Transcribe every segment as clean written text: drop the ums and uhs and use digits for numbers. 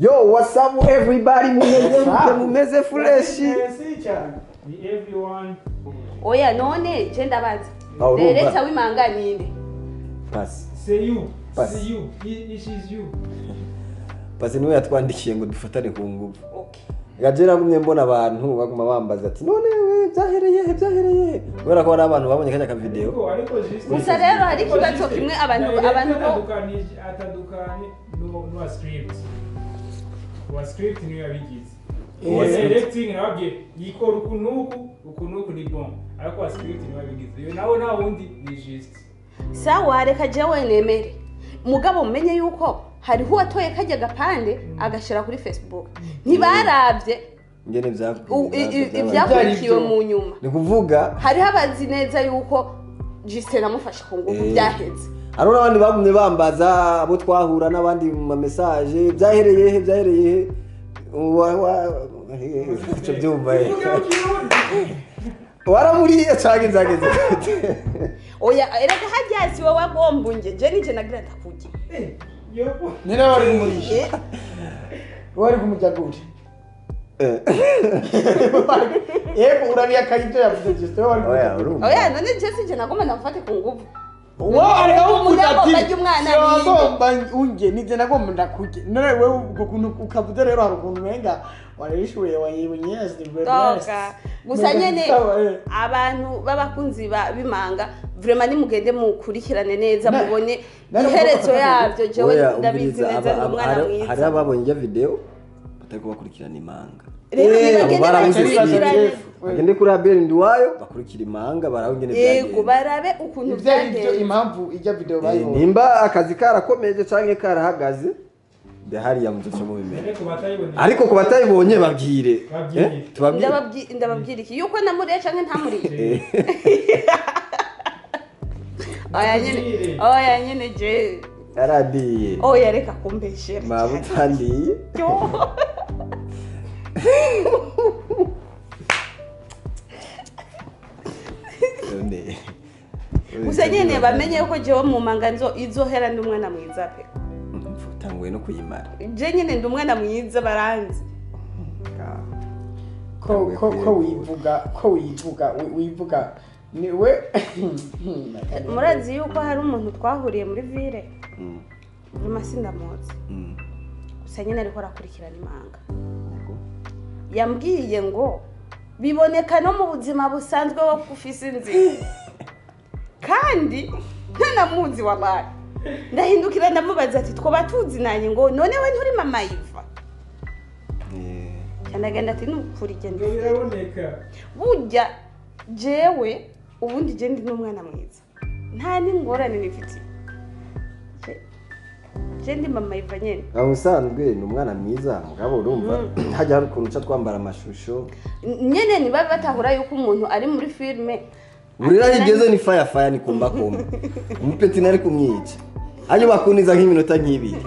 Yo, what's up everybody? Mumeze mumeze fresh. Ni everyone. Oya none je ndabaza. Dereta w'imanga ninde? Pass. C'est you. C'est you. It is you. Pass niwe yatwandikiye ngo dufatane ku nguvu. Okay. Gaje nagumye mbona abantu baguma bambaza ati none byahereye he byahereye he, kubera ko hari abantu babonye kajya ka video. Ariko juste. Gusa rero hari ikibazo kimwe abantu atandukanye no script. Wa script niyo yabigize. Directing nababwiye yikora ukunuku ukunuku ni bon, ariko wa script niyo yabigize. Iyo nawe nta wundi ni juste. Sawa reka jewe nemere. Mugabo mumenye yuko hariho uwatoye kajya gapande agashira kuri Facebook. Ntibaravye ngene ivyakurikiwe mu nyuma. Ni kuvuga hariho abazi neza yuko Justin namufashe ku ngufu byaheze. Hariho n'abandi bagumye bambaza abo twahura n'abandi mu message byahereye he byahereye he. Ico byumva he. Waramuriye canke nzageze. Oya erega harya si wowe wagombunje je nije nagira ndakurya. Nene wari kumurisha. Wari kumujya gute? Yego urabiya kayito yavuze Justin wari kumujya. Oya none je sije nagomba ndamufate ku nguvu. Wa ariko ati wagomba unge nije nagomba ndakurya. None wewe ubwo kuntu ukavuze rero hari ukuntu umenga warishuye wayibonye as the best. Gusa nyene abantu babakunzi bimanga vraiment nimugende mukurikirane neza mubone iherezo yavyo. Jewe ndabizi neza ndi umwana mwiza. Hari ababonye ya video batari kubakurikirana imanga. Rero bagende kuri Abel Nduwayo bakurikira imanga barabe ingene byagenze. Yego barabe ukuntu byagenze. Impamvu ijya video bayibonye. Nimba akazi karakomeje canke karahagaze ndahari muzoca mubimenya. Ariko ku batayibonye babwire. Tubabwire. Ndababwira iki yuko namuriye canke ntamuriye. Oya nyene je. Yaradiye. Oya reka kumbeshera. Mabutandiye. Gusa nyene bamenye yuko jewe mu manga nzo izohera ndi umwana mwiza pe. Utanguye no kuyimara. Je nyene ndi umwana mwiza baranzi. Ko wivuga niwe. Murazi yuko hari umuntu twahuriye muri ville. Vraiment sindamuzi. Gusa nyene ariko arakurikirana imanga. Yambwiye ngo biboneka no mu buzima busanzwe wo kufisa inzira. Kandi ntanamuzi wabaye. Ndahindukira ndamubaza ati twoba tuzinanye ngo none we nturi mama Iva. Cyandagenda ati nukuri genda. Biraboneka. Burya jewe ubundi je ndi n'umwana mwiza. Nta n'ingorane nifitiye. Je ndi mama Iva nyene. Aho usanzwe ni umwana mwiza mugabo urumva hajya hari ukuntu uca twambara amashusho. Nyene niba batahura yuko umuntu ari muri filme. Burira igeze ni fire fire ni kumba kumba. Umupeti nari kumwica. Hanyuma bakuniza nk'iminota nk'ibiri.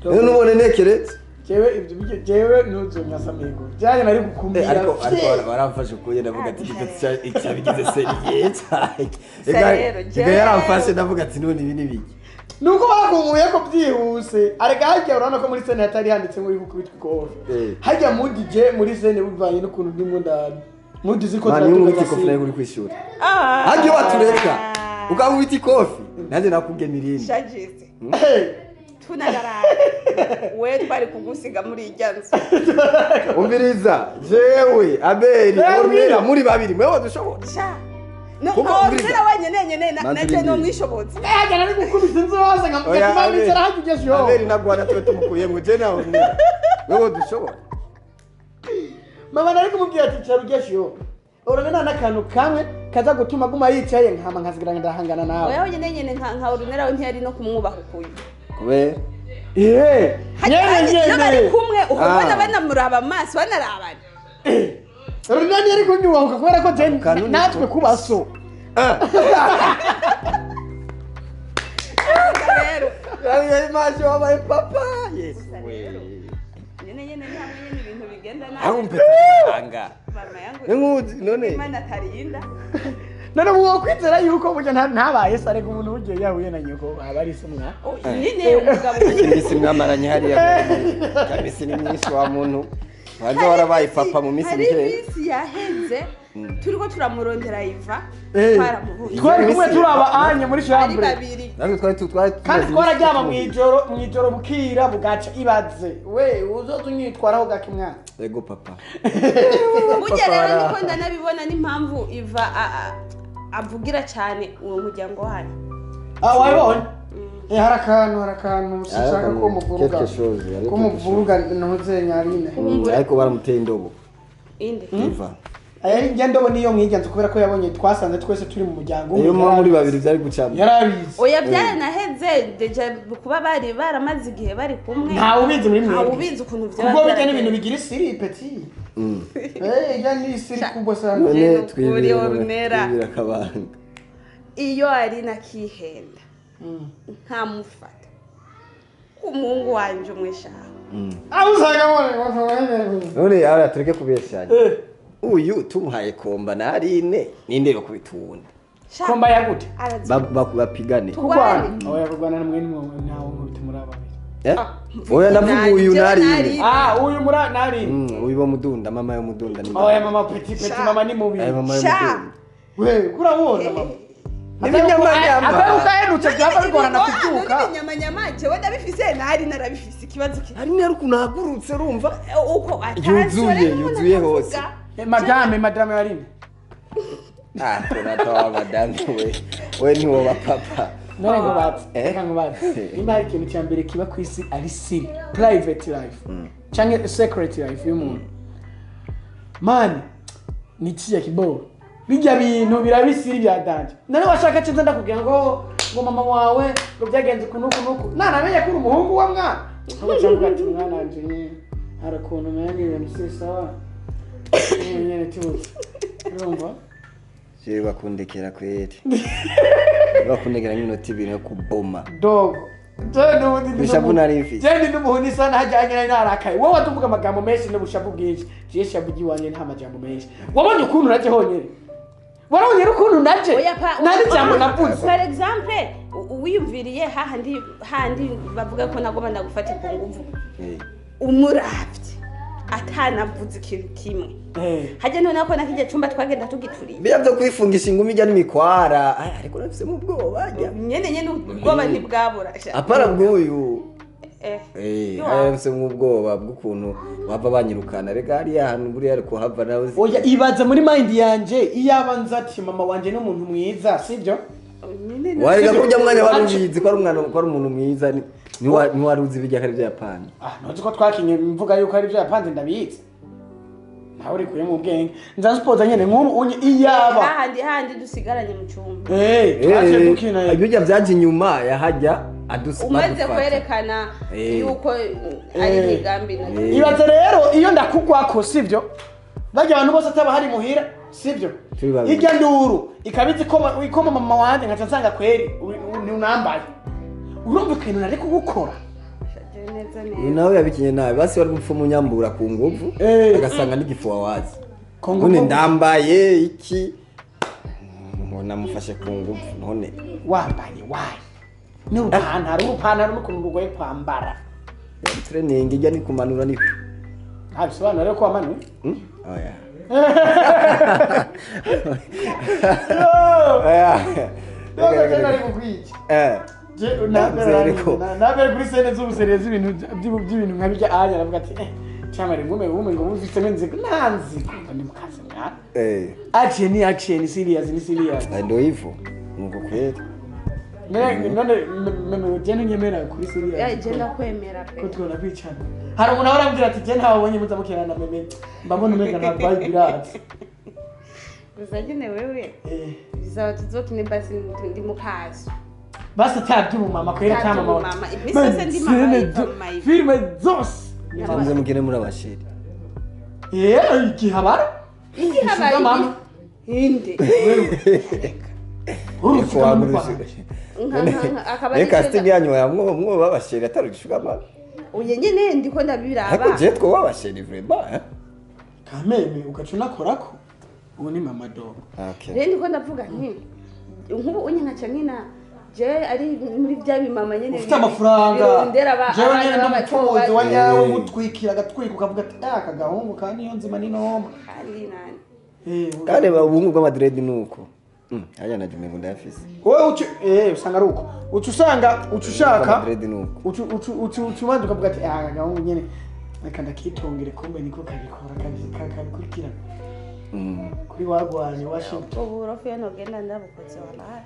Rero nubone nekeretse. Jewe ibyo jewe ntuzonyasamego. Byanye nari gukumira. Ariko baramfashe kuye ndavuga ati igipeti cyabigize seriye cyane. Ega yaramfashe ndavuga ati none ibi nibiki. Nuko bakunguye ko byihuse. Arega hajya urabona ko muri scene hatari handitse ngo uri gukubitwa ikofi. Hajya mu DJ muri scene bivanye n'ukuntu ndimo ndani. Mudizi ko turatunga ikofi nayo uri kwishura. Hajya watureka. Ukabubita ikofi. Nanjye nakugena irindi. Shagiste. Tunagara. We twari kugusiga muri ijya nzu. Umviriza jewe Abeli Ornella muri babiri mwewe dushobora. Sha. No, Ornella wenyene naje no mwishobotse. Hajya nari gukubita inzu hose nkamuka kumamicara hajya ugeje yo. Abeli nagwana twe tumukuyemo je na Ornella. Wewe dushobora. Mama nari kumubwira ati cyaro ugeje yo. Ornella n'akantu kamwe kaza gutuma guma yicaye nkama nkazigira ndahangana nawe. Oya wenyene nyene nka Ornella we ntiyari no kumwubaha ukuye. Kubera nyene bari kumwe ukubona banamuraba amaso banarabana. Ornella yari kunyubahuka kubera ko je natwe kubaso. Rero yari maje wabaye papa. Yes. Nyene nyene hamwe nyene ibintu bigenda nabi. Aho umpeta anga. Mama yangu. Nkuzi none. Imana tarinda. None uwo kwizera yuko burya ntabaye se ariko umuntu burya yahuye na nyoko aba ari se mwa. Nyine umugabo Iminsi mwamaranye hariya iminsi ni myinshi wa muntu waza warabaye papa mu minsi hari mike. Iminsi yaheze turiko turamurondera Iva, twaramubonye. Twari kumwe turaba anye muri Ari chambre. babiri. Natwe twari Kandi twararyama mw'ijoro bukira bugaca. Ibaze we uzoza unyitwaraho gake mwana. Ego papa. Burya rero niko ndanabibona n'impamvu Iva avugira cyane uwo muryango wanyu. Ah, wabibonye? Eh, hari akantu sinshaka ko muvuruga. Quelque chose, hari ko quelque muvuruga ntuze nyarine. Ariko baramuteye indobo. Inde? Iva. Aya njye ndobo niyo mwigenzi kubera ko yabonye twasanze twese turi mu muryango umwe. Iyo muba muri babiri byari gucamo. Yarabizi. Oya, byaranaheze déjà kuba bari baramaze igihe bari kumwe. Ntawe ubizi muri Ntawe mwebwe. ubizi ukuntu byaba Kuko bijya n'ibintu byaragenze. bigira isiri petit. Eh, ijya ni isiri kubwa sana. None None twibira Ornella. twibira akabanga. Iyo ari nakihenda nkamufata umuhungu wanje umwe shaho. Aho usanga mubona. None ara tureke kubeshanya. Eh. Uyu tumuhaye komba na Aline ninde yo kubitunda? Sha, Komba yagute? arazi. Bapigane. Turwane. Oya, kurwana namwe ni ntawe nkubita muri aba babiri. Eh? Oya, ndavuga uyu Jewe na Aline. Aline. Ah, uyu muri nari. Uyu bo mudunda, mama yo mudunda ni. Oya mama, petit petit Sha. mama ni mubi. Ayo mama yo Sha. mudunda. We, kurabona mama. N'ibinyamanyama. Atari ukahenutse byaba bigorana kubyuka. N'ibinyamanyama jewe ndabifise nari narabifise ikibazo ki Aline ari ukuntu ahagurutse urumva. Uko Yuzuye, yuzuye hose. Eh, madame Aline. Ah, turatawa madame we. We ni woba papa. None ngo batse, Eh? reka ngo batse. Nimba hari ikintu cya mbere kiba ku isi ari siri, private life canke secret life y'umuntu. Man, ni kiya kiboro. Bijya bintu birabisiri bya danje. None washaka cyiza ndakubwira ngo mama wawe ngo byagenze uku nuku nuku. Nanamenye ko uri umuhungu wa mwana. Ahubwo cyangwa ati mwana wanje nyine hari ukuntu umenga ibintu si sawa. Nyine tuzi. Urumva? Je bakundekera kweri. Bakundekera nk'iminota ibiri yo kuboma. Dogo. Je n'ubundi ndi Ishavu n'umuntu- nari mfise. Je ndi n'umuhuni sana hajyanye nari narakaye. Wowe watuvuga amagambo menshi n'ubushavu bwinshi. Je shavu ry'iwanjye nta majambo menshi. Wabonye ukuntu naje honyine? Warabonye ukuntu naje? Oya pa Nta n'ijambo navuze. Par exemple, wiyumviriye hahandi handi bavuga ko nagomba ndagufata ku nguvu. Eh. Umuravye atanavuze ikintu kimwe. Eh. Hajya none ko nakijya cyumba twagenda tugituriye. Biriya byo kwifungisha ingumi ijya n'imikwara. Ay, ariko nafisemo ubwoba ajya. Nyene ubwoba ntibwabura. Sha. Apara bw'uyu. Eh. Eh, Yo. nafisemo ubwoba bw'ukuntu bava banyirukana. Rega hariya hantu buriya ari kuhava nawe. Oya, ibaze muri mind yanje iyaba nzi ati mama wanje ni umuntu mwiza, sibyo? Nyene Warega kurya mwanya wari ubizi ko ari umwana ko ari umuntu mwiza ni wari uzi bijya kari by'Yapani. Ah, ntuzi ko twakinye mvuga yuko ari ibyo yapanze ndabizi. Nawe uri kuye mu bwenge. Nza sipoza nyene nk'ubu unye iyaba. Hahandi dusigaranye mu cyumba. Eh, twaciye dukina. Ibyo byaje inyuma yahajya adusa Umaze badufata. kwerekana Eh. yuko ari imigambi na Eh. Ibaze rero iyo ndakugwako, sibyo? Bajya abantu bose ataba hari muhira, sibyo? Turi babiri. Ijya nduru ikabizi ko ikoma mama wanje nkaca nsanga kweri ni unambaye. Urumva ikintu nari kugukora? Neza Uyu neza. nawe yabikinye nabi basi wari gupfa umunyambura ku nguvu Eh. agasanga n'igifu wawazi. Ku nguvu. None ndambaye iki ngo namufashe ku nguvu none. Wambaye wayi. N'urupantaro, urupantaro n'ukuntu rugoye kwambara. Training ijya ni kumanura ni Nta bisobanuro rero ko wamanuye. Hmm? Oya. Oya. Dogo, je nari kukwica. Eh. Je Nzereko. nabere kuri scène z'ubusereye z'ibintu by'ibintu nka bijya anya aravuga ati eh cyamare ngume ngume ngo mufitemo inzigo nta nzigo ni mukazi mwana. Eh. Action ni action, serious ni serious. Ndio hivyo. Nuko kweli. None none meme je ntunyemera kuri serious. Je ndakwemera pe. Ko twona kwicana. Hari umuntu ahora ambwira ati je ntawe wabonye muza mukina na meme mbabona umenga nta vibe irazi. Gusa nyine wewe Eh. bizaba tuzokine basi ndi mukazo. Basi ataby'ubumama kwera Ata cyamama. by'ubumama. Imisi yose ndi mama, iva mama, iva. Filime zose. Muze mukine muri abashiri. Eh, igihabara. Igihabara. Mama. Inde? Ariko waguruje. Akaba ari Reka casting cyo yanyu ya mwo mwo babashiri atari gishuka uye nyene ndiko ndabiraba. Ariko je two babashiri vraiment eh. Kameme ugaca unakorako. Uwo ni mama dog. Okay. Rero ndiko ndavuga nti nkubu unyankaca nkina je ari muri bya bimama nyene ufite amafaranga birondera jewe nyene n'umutunzi wa nyawe Eh. utwikira agatwika ukavuga ati "Ah, aka gahungu kandi niyo nzima ni noma." Kandi nani Kandi ubuhungu bw'amadredi nuko. Haya na jume ndayafise. Wowe uci usanga ari uko uca usanga uca ushaka Madrid nuko. ucu ucu ucu ucu ubanza ukavuga ati "Ah, aka gahungu nyene reka ndakitongere kumbe niko kabikora kabikurikirana." Kuri wagwanye Washington. Ubu rofi yo nogenda ndabukoze wallahi.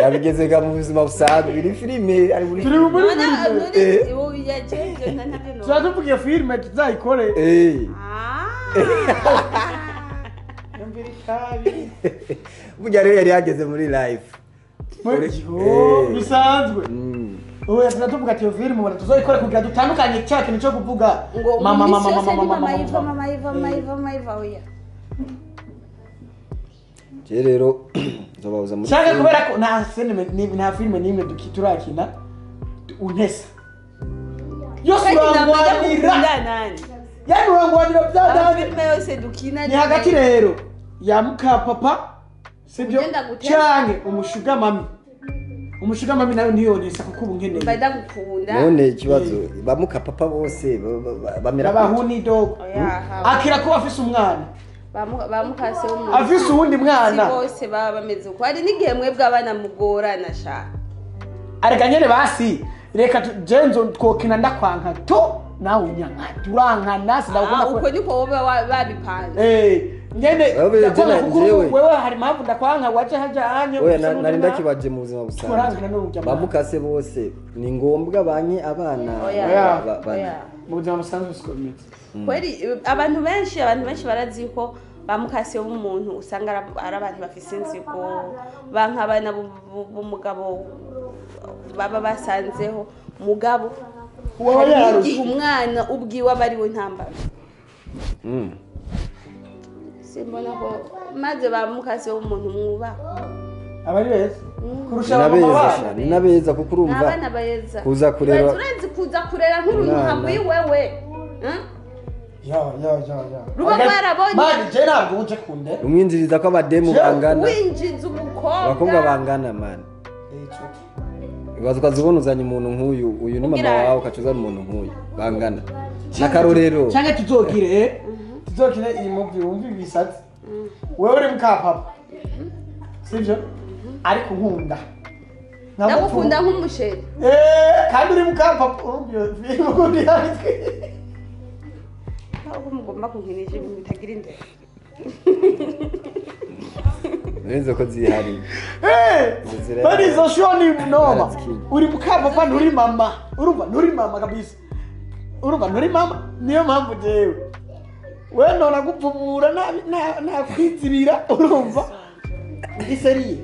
Yabigeze ga mu buzima busanzwe iri filime ari muri Turi muri None filime. none ubu yajeje ntabyo no. Tuba tuvuga iyo filime tuzayikore. Yumvira itabi. Burya rero yari yageze muri life. Muri bisanzwe. Ubu tuba tuvuga ati iyo filime ubona tuzayikore kugira dutandukanye cya kintu cyo kuvuga Ngo mama mama mama mama mama mama Iva mama Iva mama Iva mama Iva oya. Je rero nzobahuza muri Cyangwa kubera ko nta filime nta filime n'imwe turakina untesa. Yose urangwanira. Yani urangwanira bya dani. Filime yose dukina ni hagati rero ya muka papa sibyo cyanke umushuga mami. Umushuga mami nayo ntiyonesa kuko ubu nkeneye. Ndagukunda. None ikibazo bamuka papa bose bamera abahuni dogo. Akira ko afise umwana. Bamukase w'umuntu. Afise uwundi mwana. Si bose baba bameze uko. Hari n'igihe mwebwe abana mugorana sha. Arega nyene basi reka jenzo twokina ndakwanka to nawe unyanka turankana sindakubona uko niko wowe babipanze. Nyene wewe hari impamvu ndakwanka waje haja hanye. Oya nari ndakibaje mu buzima busanzwe. Bamukase bose ni ngombwa banye abana mu buzima busanzwe siko bimeze. Kweri abantu benshi barazi ko bamukase w'umuntu usanga ari abantu bafise inzigo banka abana b'umugabo baba basanzeho mugabo igihe umwana ubwiwe aba ari we ntambara. Simbona ko maze bamukase w'umuntu mwubaha abari beza kurusha abana ni nabeza kuko urumva abana beza kuza kurera urenze kuza kurera nk'uruntu hamwe wewe. Ya. Ruba barabonye. Mani je ntabwo uje kunde. Umwinjiriza ko abademu bangana. Winjiza umukobwa. Abakobwa bangana mani. Ibaza ukazibona uzanye umuntu nk'uyu, uyu ni mama wawe ukacuzana umuntu nk'uyu bangana. Nakarorero. Cyangwa tuzogire tuzokine iyi movie wumva ibisatsi. Wewe uri muka papa. Sivyo? Ariko nkunda. Ndagukunda nk'umusheri. Kandi uri muka papa urumva iyo film uko yanditswe. Aho mugomba kunkinisha ibintu bitagira indero. Nizo ko zihari. Bari izo show ni noma. Uri muka papa nturi mama. Urumva nturi mama kabisa. Urumva nturi mama niyo mpamvu jewe. We nona gupfubura na kwizibira urumva. Ndi seriye.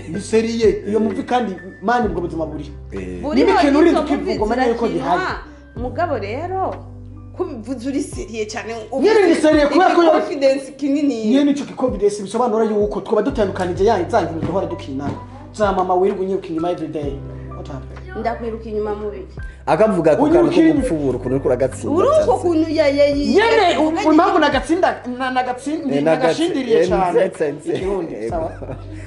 Ndi seriye. Iyo muvi kandi mani ubwo buzima buri. Buri kintu uri tukivuga menya yuko gihari. Mugabo rero kubivuza uri seriye cyane nyene ni seriye kubera ko confidence kinini nyene ico confidence bisobanura yuko twaba dutandukanije ya nzangira duhora dukinana za mama wirirwa unyiruka inyuma every day. What happened? Ndakwiruka inyuma mu biki akavuga ko kantu ko gupfubura ukuntu uriko uragatsinda uruko kuntu ya nyene impamvu nagatsinda nagashindiriye cyane ikirundi sawa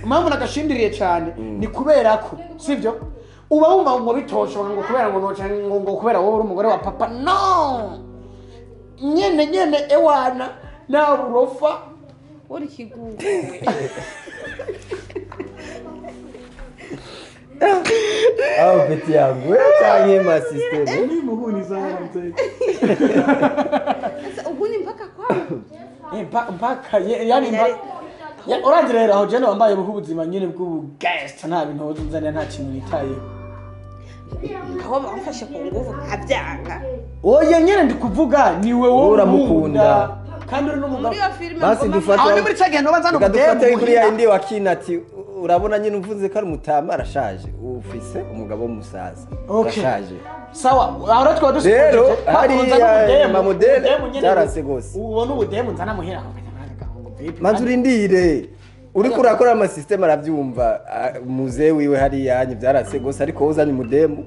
impamvu nagashindiriye cyane ni kubera ko sivyo uba wumva ngo bitosho ngo kubera ngo noca ngo kubera wowe uri umugore wa papa no nyene ewana na burofa uri kigugu aho peti yangu cyangwa ma sister ni muhuni sana mzee. Sasa uhuni mpaka kwao mpaka yani mpaka urangira rero aho jene wambaye ubuzima nyene bw'ubu guest nta bintu nzana nta kintu nitaye aho bamfashe ku nguvu nkabyanga. Oya nyene ndikuvuga ni wewe uramukunda kandi uri n'umugabo. Basi dufate aho ni muri cagendo banza no dufate kuri ya indi wakina ati urabona nyine uvuze ko ari umutama arashaje ufise umugabo w'umusaza arashaje. Sawa aho twaba dusigaje rero hari mamodele byarase gose ubona ubudemu nzana muhera manzi urindire Uriko urakora ama system aravyumva muze wiwe hari yanyu byarase gose ariko uzanye umudemu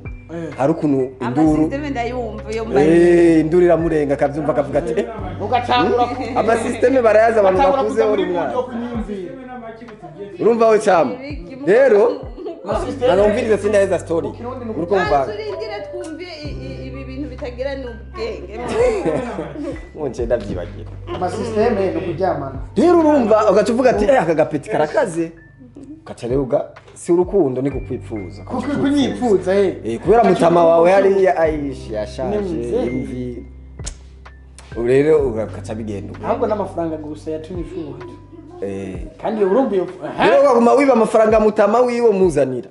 hari ukuntu induru Amasysteme ndayumva iyo mbaye. Induru iramurenga akavyumva akavuga ati ugatangura ama system barayaza abantu bakuze uri mwana. Urumva we cyama rero narumvirize sindaheza story uriko umva turindire twumve ibi bintu bitagira n'ubwenge. Nje ndavyibagira ama system no kuryamana. Rero urumva ugaca uvuga ati aka gapeti karakaze ugaca rero si urukundo ni kukwipfuza. Kunyipfuza kubera mutama wawe hariya Aisha yashaje imvi rero ugaca bigenda ahubwo n'amafaranga gusa yatumye ifuha. Kandi urumva iyo rero baguma wiba amafaranga mutama wiwe muzanira.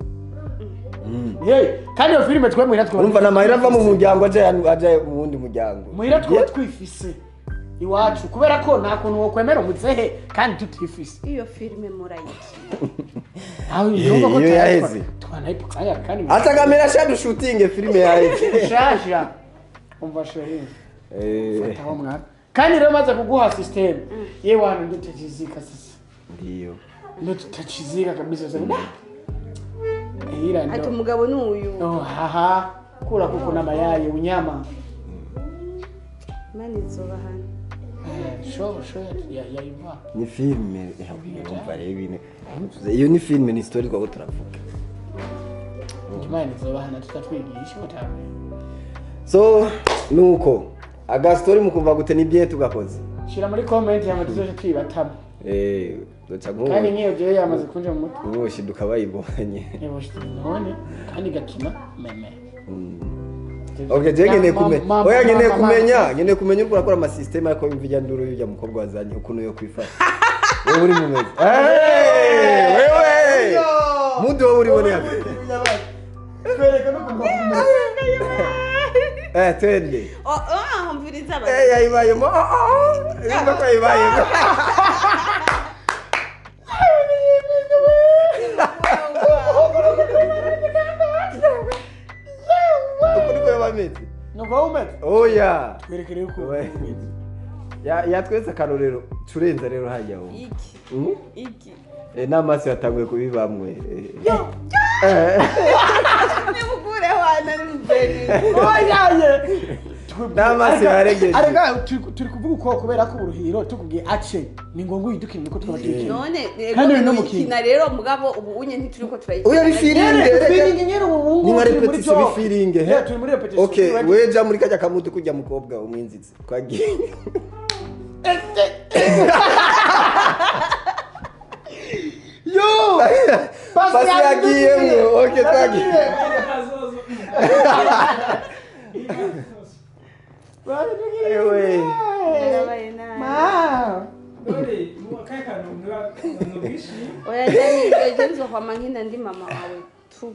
Kandi iyo filime twe muhira twe urumva namahera ava mu muryango aja mu wundi muryango. Muhira twe twifise iwacu kubera ko nta kuntu wokwemera umuzehe kandi tutifise. Iyo filime murayiki. Aho yumva ko yaheze. Twanayipukaya kandi atagamera shadu shooting filime yaheze. Shasha. Umva shehe. Fataho mwana. Kandi rero maze kuguha system. Yewe hano ndutachizika sasa. Ndio. Ndutachizika kabisa sasa. Ira ndo. Ati umugabo n'uyu. Oh haha. Kula kuko na mayaye unyama. Mani zoba hano. Sho ya iva. Ni filme umva rero ibintu. Iyo ni filme ni story twako turavuga. Mani zoba hano tutatwigisha utawe. So nuko aga story mukumva gute ni bye tugakoze. Shira muri comment ya matuzoje twibatamo. Doca ngo. Kandi nkiyo je yamaze kunja mu mutwe. Uboshi dukabayibonye. Eboshi none kandi gakina meme. Okay, je ngeneye kumenya. Oya ngeneye kumenya uko urakora ama system ariko imvijya nduru y'ujya mukobwa wazanye ukuntu yo kwifata. Wewe uri mumeze. Wewe. Mudu wowe uri bone yapi. Twereka no kumva. Twende. Oh, mviriza ba. Yayibayemo. Yumva ko yayibayemo. Oya. Twerekere uko. Ya twese akarorero turenza rero hajya ho. Iki. Iki. N'amaso yatanguye kubibamwe. Nimukure wana nimveni. Oya ye. N'amaso yaregeje. Arega turi kuvuga uko kubera ko uruhiro tukubwiye ace ni ngombwa uyidukine niko twaba None kandi no mukina rero mugabo ubu unye ntituriko turayikina. Oya bifiringe. Feeling nyene ubu ni nka repetition bifiringe he. Turi muri repetition. Okay, weja muri kajya kamutu kujya mukobwa umwinzitse. Twagiye. Yo! Pasi yagiyemwo. Okay, twagiye. Ewe. Ma. Dore, mukaka no Oya je nzohama nkina ndi mama wawe tu.